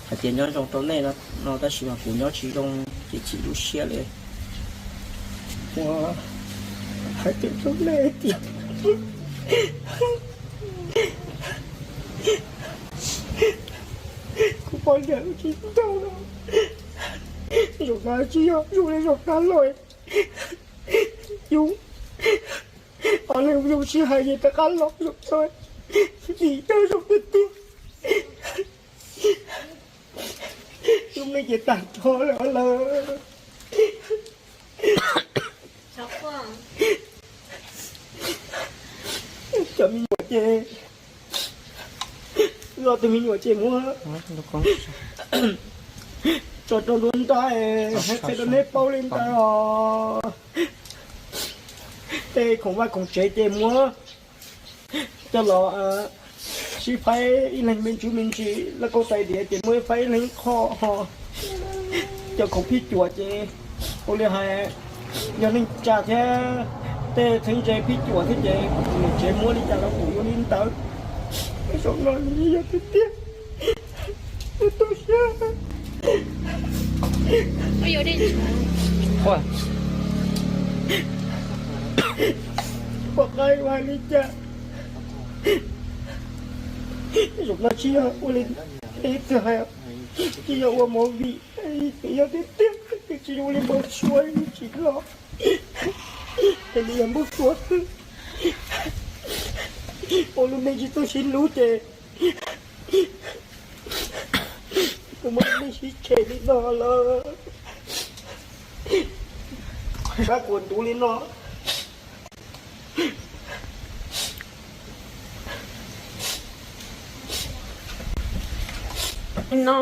Hais tias nyob zoo rau nej no tab sis mas kuv nyob tsis zoo ces chim lub siab li. Kuv hais tias rau nej tias kuv poj niam tsis tau no, zoo no tsis yog zoo li zoo no lawm. Yus ob leeg yus sib hais ces rov qab los zoo txog, dim tau zoo tiag tiag. Lub neej ces tag nrho lawm lawm. Cov me nyuam ces, los tus me nyuam ces muab tso rau nruab nrab, hais qhia rau neb paub li ntawd os. Tej khoom vaj khoom tsev ces muab coj los sib faib ib leeg me ntsis me ntsis, laj kau tais diav ces muab faib ib leeg ib qho ho. Cov khoom phij cuam ces ua li hais yog neej tsa thiab tej txheeb ze phij cuam thiab ces kuv tus niam tsev muab li cas los kuv yuav li ntawd. Zaum no yog tiag tiag, tu siab. Pom qab yuav hais li cas? Zaum no tsis yog ua li ib txwm hais, tsis yog ua movie, yog tiag tiag ces tsis ua li npau suav tsis los, ces nws yog npau suav xwb. Ua lub neej tsis txawj sib hlub ces kuv muab lub neej sib tshem li no lawm. Kab kuas ntuv li no. No.